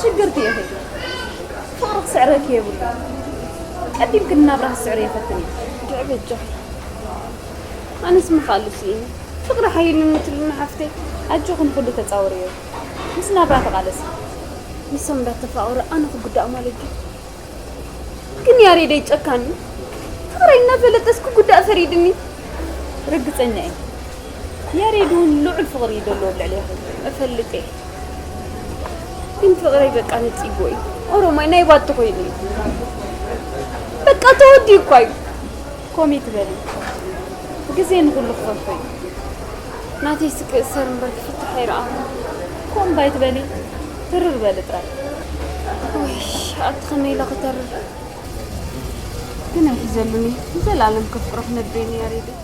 ሽግርቲ ኢኺ። ፍቕሪ ክስዕረኪ የብሉን። ቀዲምኪ ንናብራ ክትስዕርዮ ፈትኒ። ድዕ በጃኺ። ኣነስ ምኻኣሉ ስኢነ። ፍቕሪ ሓይሉ ሉና ሓፍተይ። ኣጆኺ ንኹሉ ተጻወርዮ። ምስ ናብራ ተቓለሲ። ንሶም እንዳተፋቐሩ ኣነ ክጉዳእ ማለት ድዩ? ግን ያሬደይ ጨካን እዩ። ፍቕረይ እናፈለጠስ ክጉዳእ ፈሪድኒ። ርግጸኛ እየ። ያሬድ እውን ልዑል ፍቕሪ እዩ ዘለዎ ኣብ ልዕሌኺ። እፈልጥ እየ። ግን ፍቕረይ በቃ ነጺግዎ እዩ። ኦሮማይ ናይ ባቲ ኮይኑ እዩ። በቃ ተወዲኡ እኳ እዩ። ኮሜ ትበሊ። ግዜ ንኹሉ ክኸፍቶ እዩ። ናተይ ስክእሰር እምበር ክፍታሕ ኣይረኣኹን። ኮምባይ ትበሊ። ትርር በሊ ጥራይ። ወይ ኣቲ ከመይ ኢለ ክተርር። ግን ኣይሕዘሉኒ። ንዘለኣለም ከፍቅሮ ክነብር እየ ንያሬደይ።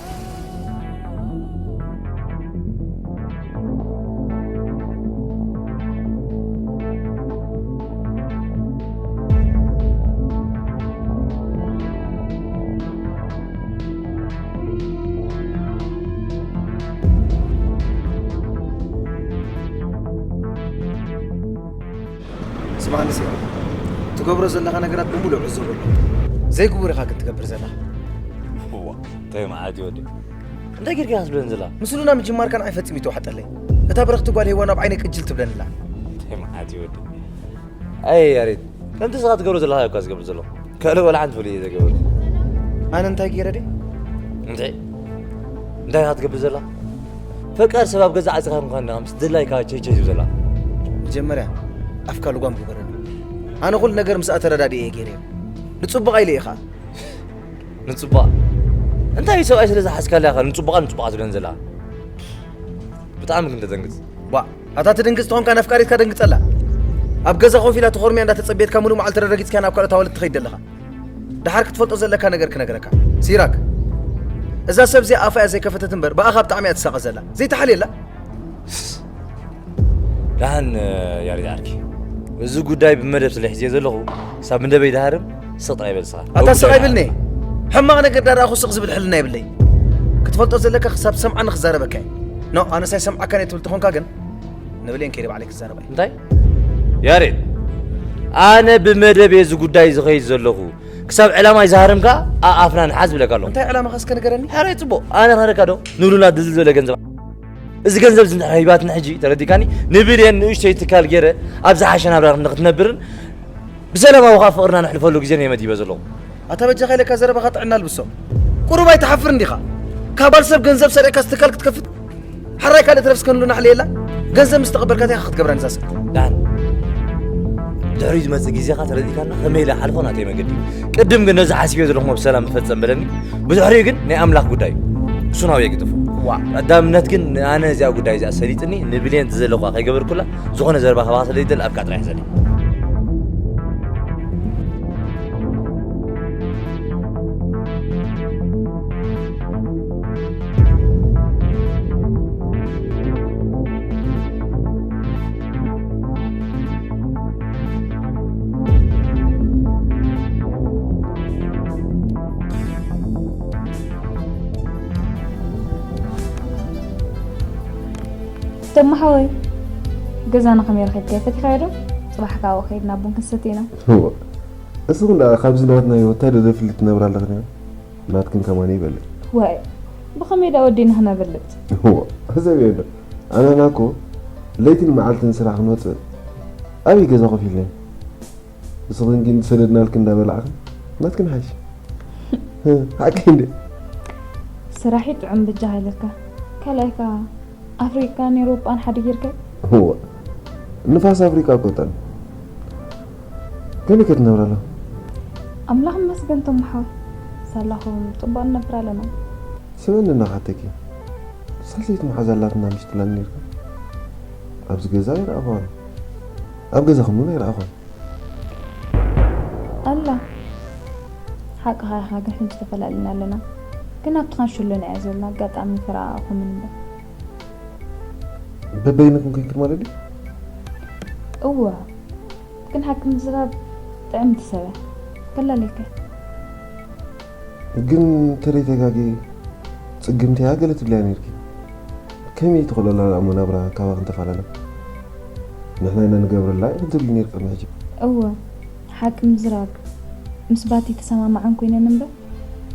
ስማዕኒ ሴራ፣ ትገብሮ ዘለኻ ነገራት ብምሉእ ዕዘቦ ኣለኹ። ዘይግቡር ኢኻ ግን ትገብር ዘለኻ። እዋ፣ እንታይ መዓት እዩ ወዲ? እንታይ ጌርካ ኢኻ ትብለኒ ዘላ? ምስ ሉና ምጅማርካ ንዓይ ፈጺሙ ይተዋሕጠለይ። እታ ብርኽቲ ጓል ሄዋን ኣብ ዓይነይ ቅጅል ትብለኒ ኣላ። እንታይ መዓት እዩ ወዲ? ኣየ ያሬድ፣ ከምቲ ንስኻ ትገብሮ ዘለኻ እኳ ዝገብር ዘለኹ። ካልእ ዋላ ሓንቲ ፍሉይ እየ ዘይገብር። ኣነ እንታይ ገይረ ድየ? እንታይ? እንታይ ኢኻ ትገብር ዘላ? ፈቃር ሰብ ኣብ ገዛ ዓጺኻ ምዃን ኢኻ ምስ ድላይካ ቸይ ቸይ ትብል ዘላ። መጀመርያ ኣፍካ ልጓም ግበረሉ። ኣነ ኩሉ ነገር ምስኣ ተረዳዲኤ እየ ገይረዮ። ንጽቡቓ ኢለ እየ ኸኣ። ንጽቡቓ? እንታይ እዩ ሰብኣይ ስለ ዝሓዝካላ ኢኻ ንጽቡቓ ንጽቡቓ ትብለን ዘላ? ብጣዕሚ ግን ተደንግጽ። ቧእ! ኣታ ትድንግጽ ተኾንካ ነፍቃሪትካ ደንግጸላ። ኣብ ገዛ ኮፍ ኢላ ተኾርምያ እንዳተጸበየትካ ሙሉእ መዓልቲ ረረጊጽካ ናብ ካልኦት ኣዋልድ ትኸይድ ዘለኻ። ደሓር ክትፈልጦ ዘለካ ነገር ክነግረካ። ሲራክ፣ እዛ ሰብ እዚኣ ኣፋ እያ ዘይከፈተት እምበር ብኣኻ ብጣዕሚ እያ ትሳቐ ዘላ። ዘይተሓልየላ። ደሓን ያሬድ ዓርኪ፣ እዚ ጉዳይ ብመደብ ስለ ሒዘዮ ዘለኹ ክሳብ መደበይ ድሃርም ስቕ ጥራይ በል ንስኻ። ኣታ ስቕ ኣይብልኒ። ሕማቕ ነገር ዳርኣኹ ስቕ ዝብል ሕልና የብለይ። ክትፈልጦ ዘለካ ክሳብ ሰምዓኒ ክዛረበካ እየ። ኖ፣ ኣነስ ኣይሰምዓካን እየ ትብል ተኾንካ ግን ንብሌን ከይደ ባዕለይ ክዛረባ እየ። እንታይ? ያሬድ፣ ኣነ ብመደብ እየ እዚ ጉዳይ ዝኸይድ ዘለኹ። ክሳብ ዕላማይ ዝሃርም ከኣ ኣኣፍና ንሓዝ ብለካ ኣለኹ። እንታይ ዕላማኻ እስከ ንገረኒ? ሕራይ ጽቡቕ፣ ኣነ ክነግረካ ዶ? ንሉና ድልድል ዝበለ ገንዘብ። እዚ ገንዘብ እዚ እንድሕር ሂባትኒ ሕጂ፣ ተረዲእካኒ? ንብሌን ንእሽተይ ትካል ገይረ ኣብ ዝሓሸ ናብራ ንክትነብርን ብሰላማዊ ከኣ ፍቕርና ነሕልፈሉ ግዜ እየ መዲበ ዘለኹ። ኣታ በጃኻ ኢለካ ዘረባኻ ጥዕና ኣልብሶ። ቁሩብ ኣይትሓፍርን ዲኻ? ካብ ባል ሰብ ገንዘብ ሰሪቕካስ ትካል ክትከፍት? ሓራይ ካልእ ትረፍ እስከ ንሉና ኣሕልየላ። ገንዘብ ምስ ተቐበልካ እንታይ ኢኻ ክትገብራ ነዛ ሰብ? ዳን፣ ድሕሪኡ ዝመጽእ ግዜኻ ተረዲእካና ከመይ ኢለ ክሓልፎ ናተይ መገዲ እዩ። ቅድም ግን ነዚ ሓሲበዮ ዘለኹ ብሰላም ክፈጸም በለኒ። ብድሕሪኡ ግን ናይ ኣምላኽ ጉዳይ እዩ። እሱ ናብኡ የግድፎ። ዋእ። ቀዳምነት ግን ንኣነ እዚኣ ጉዳይ እዚኣ ሰሊጥኒ ንብሌን እቲ ዘለኹዋ ከይገበርኩላ ዝኾነ ዘረባ ካባኻ ስለ ዘይደሊ ኣፍካ ጥራይ ሕዘለይ። እሞ ሓወይ፣ ገዛና ከመይ ረኺብካዮ? ፈቲኻዮ ዶ? ጽባሕ ካብኡ ከይድና ቡን ክንሰቲ ኢና። እዎ፣ እስኹም ደኣ ካብዚ ናትና ህይወት እንታይ ዶ ዘፍሊ ትነብራ ኣለኽን? ናትክን ከማን ይበልጽ። ዋይ፣ ብኸመይ ደኣ ወዲና ክነብልጽ? እዎ፣ ሕሰብዮ ዶ? ኣናና እኮ ለይትን መዓልትን ስራሕ ክንወፅእ ኣበይ ገዛ ኮፍ ኢልና? እስኽን ግን ዝሰደድናልክን እንዳበላዕኽን ናትክን ሓይሽ። ሓቂ እንዴ? ስራሕ ጥዑም ብጃ ሃይለካ ካልኣይካ ኣፍሪቃን ኤውሮጳን ሓደ ጌርካ። እዋ፣ ንፋስ ኣፍሪቃ እኮ ጠን። ከመይ ከትነብር ኣላ? ኣምላኽ ይመስገን ተምሓው። ሳላኹም ጥቡቕ ንነብር ኣለና። ስመን እናኻተኪ ሳልሰይቲ መሓዛ ኣላትና ምሽ ትብላኒ ነርካ። ኣብዚ ገዛ ኣይረኣኹዋን፣ ኣብ ገዛኹም እውን ኣይረኣኹዋን። ኣላ ሓቅኻ ኢኻ፣ ግን ሕጂ ተፈላሊና ኣለና። ግን ኣብቲ ካንሸሎና እያ ዘለና፣ ኣጋጣሚ ተረኣኣኹምን እምበር። በበይንኩም ኮንክን ማለት ድዩ? እወ፣ ግን ሓቂ ምዝራብ ጥዕምቲ ሰብ እያ። ከላልየካ። ግን ተደይተጋጊ ጽግምቲ እያ ገለ ትብልያ ነርኪ። ከመይ ትኽእሎ ኣላ እሞ ናብራ ካባኽን ተፈላለ? ንሕና ኢና ንገብረላ ኢኽን ትብሊ ነር ቅድሚ ሕጂ። እወ፣ ሓቂ ምዝራብ ምስ ባቲ ተሰማማዐን ኮይነን እምበር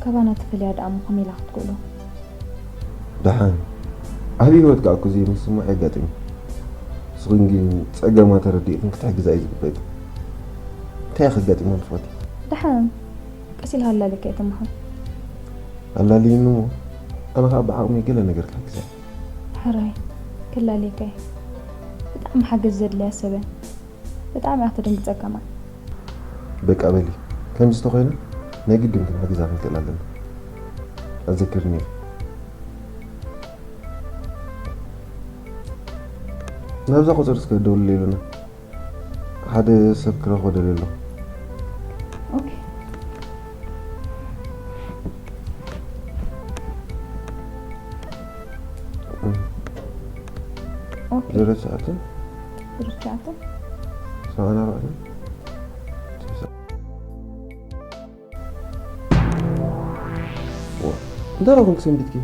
ካባና ተፈልያ ደኣ እሞ ከመይ ኢላ ክትክእሎ? ደሓን ኣብ ህይወት ከዓ እኮ ዘይምስማዕ የጋጥም። ንስኽን ግን ጸገማ ተረዲእክን ክትሕግዛ እዩ ዝግበእክን። እንታይ ከጋጢማ ትፈቲ? ደሓን ቀስ ኢልካ ኣላልየካ እየ ተምሓው። ኣላልይኒ እሞ ኣነ ከዓ ብዓቕመይ ገለ ነገር ክሕግዛ እየ። ሕራይ ከላልየካ እየ። ብጣዕሚ ሓገዝ ዘድልያ ሰብ እያ። ብጣዕሚ እያ ተደንግጸካ ማለት። በቃ በሊ፣ ከምዚ ተኾይነ ናይ ግድን ክንሕግዛ ክንክእል ኣለና። ኣዘክርኒ። ናብዛ ቁፅሪ እስከ ደውልለይ ኢሉና። ሓደ ሰብ ክረኽቦ ደልየ ኣለኹ። ኦኬ። ኦኬ። ዜሮ ትሽዓተ ዜሮ ትሽዓተ ሰብዓን ኣርባዕተን ስልሳ። ዋ፣ እንታይ ረኹም ክሰንቢትኪ?